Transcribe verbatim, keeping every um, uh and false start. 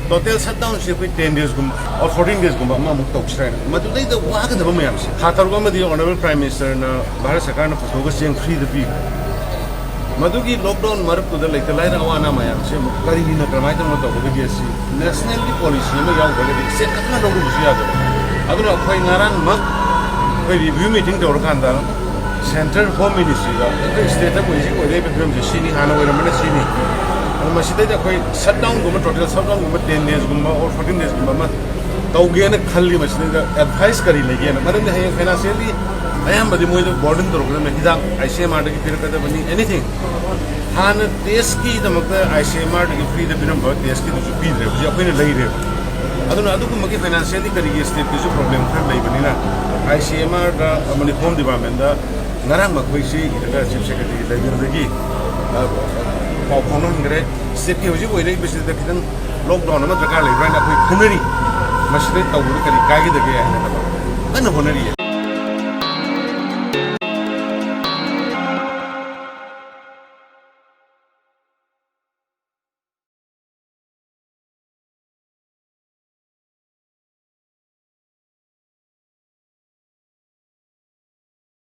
Total ꯁꯠ ꯗꯥꯎꯟꯁꯦ ꯑꯩꯈꯣꯏ ten ꯗꯦꯖꯀꯨꯝꯕ or fourteen ꯗꯦꯖꯀꯨꯝꯕ ꯑꯃꯃꯨꯛ ꯇꯧꯁꯤꯔꯥ ꯍꯥꯏꯅ꯫ ꯃꯗꯨꯗꯩꯗ ꯋꯥꯒꯗꯕ ꯃꯌꯥꯝꯁꯦ, ꯊꯥ ꯇꯔꯨꯛ ꯑꯃꯗꯤ ꯑꯣꯅꯔꯦꯕꯜ ꯄ꯭ꯔꯥꯏꯝ ꯃꯤꯅꯤꯁꯇꯔꯅ ꯚꯥꯔꯠ ꯁꯔꯀꯥꯔꯅ ꯄꯨꯊꯣꯛꯑꯒ ꯆꯦꯡ ꯐ꯭ꯔꯤꯗ ꯄꯤꯕ꯫ ꯃꯗꯨꯒꯤ ꯂꯣꯛꯗꯥꯎꯟ ꯃꯔꯛꯇꯨꯗ ꯂꯩꯇ ꯂꯥꯏꯔ ꯑꯋꯥ ꯑꯅꯥ ꯃꯌꯥꯝꯁꯦ ꯑꯃꯨꯛ ꯀꯔꯤꯅ ꯀꯔꯝꯍꯥꯏꯅ ꯇꯧꯅ ꯇꯧꯒꯗꯒꯦ ꯑꯁꯤ ꯅꯦꯁꯅꯦꯜꯒꯤ ꯄꯣꯂꯤꯁꯤ ꯑꯃ ꯌꯥꯎꯗ꯭ꯔꯒꯗꯤ ꯁꯦ ꯀꯅꯥ ꯂꯧꯔꯨꯕꯁꯨ ꯌꯥꯗꯕ꯫ ꯑꯗꯨꯅ ꯑꯩꯈꯣꯏ ꯉꯔꯥꯡꯃꯛ ꯑꯩꯈꯣꯏ ꯔꯤꯚ꯭ꯌꯨ ꯃꯤꯇꯤꯡ ꯇꯧꯔꯀꯥꯟꯗ ꯁꯦꯟꯇ꯭ꯔꯦꯜ ꯍꯣꯝ ꯃꯤꯅꯤꯁꯇ꯭ꯔꯤꯗ ꯑꯩꯈꯣꯏ ꯁ꯭ꯇꯦꯠꯇ ꯍꯧꯖꯤꯛ ꯑꯣꯏꯔꯛꯏꯕ ꯐꯤꯕꯝꯁꯦ ꯁꯤꯅꯤ, ꯍꯥꯟꯅ ꯑꯣꯏꯔꯝꯕꯅ ꯁꯤꯅꯤ꯫ ꯑꯗꯣ ꯃꯁꯤꯗꯩꯗ ꯑꯩꯈꯣꯏ ꯁꯠ ꯗꯥꯎꯟꯒꯨꯝꯕ, ꯇꯣꯇꯦꯜ ꯁꯠ ꯗꯥꯎꯟꯒꯨꯝꯕ ꯇꯦꯟ ꯗꯦꯖꯀꯨꯝꯕ ꯑꯣꯔ ꯐꯣꯔꯇꯤꯟ ꯗꯦꯖꯀꯨꯝꯕ ꯑꯃ ꯇꯧꯒꯦꯅ ꯈꯜꯂꯤ꯫ ꯃꯁꯤꯗꯩꯗ ꯑꯦꯗꯚꯥꯏꯁ ꯀꯔꯤ ꯂꯩꯒꯦꯅ? ꯃꯔꯝꯗꯤ ꯍꯌꯦꯡ ꯐꯥꯏꯅꯥꯟꯁꯤꯌꯦꯜꯂꯤ ꯑꯌꯥꯝꯕꯗꯤ ꯃꯣꯏꯗ ꯕꯔꯗꯟ ꯇꯧꯔꯛꯀꯗꯕꯅꯤ꯫ ꯍꯤꯗꯥꯛ ꯑꯥꯏ ꯁꯤ ꯑꯦꯝ ꯑꯥꯔꯗꯒꯤ ꯄꯤꯔꯛꯀꯗꯕꯅꯤ, ꯑꯦꯅꯤꯊꯤꯡ꯫ ꯍꯥꯟꯅ ꯇꯦꯁꯀꯤꯗꯃꯛꯇ ꯑꯥꯏ ꯁꯤ ꯑꯦꯝ ꯑꯥꯔꯗꯒꯤ ꯐ꯭ꯔꯤꯗ ꯄꯤꯔꯝꯕ ꯇꯦꯁꯀꯤꯗꯨꯁꯨ ꯄꯤꯗ꯭ꯔꯦ, ꯍꯧꯖꯤꯛ ꯑꯩꯈꯣꯏꯅ ꯂꯩꯔꯦꯕ꯫ ꯑꯗꯨꯅ ꯑꯗꯨꯒꯨꯝꯕꯒꯤ ꯐꯥꯏꯅꯥꯟꯁꯤꯌꯦꯜꯂꯤ ꯀꯔꯤꯒꯤ ꯁ꯭ꯇꯦꯠꯀꯤꯁꯨ ꯄ꯭ꯔꯣꯕ꯭ꯂꯦꯝ ꯈꯔ ꯂꯩꯕꯅꯤꯅ ꯑꯥꯏ ꯁꯤ ꯑꯦꯝ ꯑꯥꯔꯗ ꯑꯃꯗꯤ ꯍꯣꯝ ꯗꯤꯄꯥꯔꯠꯃꯦꯟꯗ ꯉꯔꯥꯡ ꯃꯈꯣꯏꯁꯤ ꯏꯔꯒ ꯆꯤꯐ ꯁꯦꯀ꯭ꯔꯦꯇꯔꯤ ꯂꯦꯚꯦꯜꯗꯒꯤ, ꯑ, ꯄꯥꯎ ꯐꯥꯎꯅꯍꯟꯈ꯭ꯔꯦ꯫ ꯁ꯭ꯇꯦꯠꯀꯤ ꯍꯧꯖꯤꯛ ꯑꯣꯏꯔꯛꯏꯕꯁꯤꯗ ꯈꯤꯇꯪ ꯂꯣꯛꯗꯥꯎꯟ ꯑꯃ ꯗꯔꯀꯥꯔ ꯂꯩꯕ꯭ꯔꯥ ꯍꯥꯏꯅ ꯑꯩꯈꯣꯏ ꯈꯟꯅꯔꯤ꯫ ꯃꯁꯤꯗ ꯇꯧꯕꯗ ꯀꯔꯤ ꯀꯥꯏꯒꯗꯒꯦ ꯍꯥꯏꯅ ꯀꯟꯅ ꯍꯣꯠꯅꯔꯤ꯫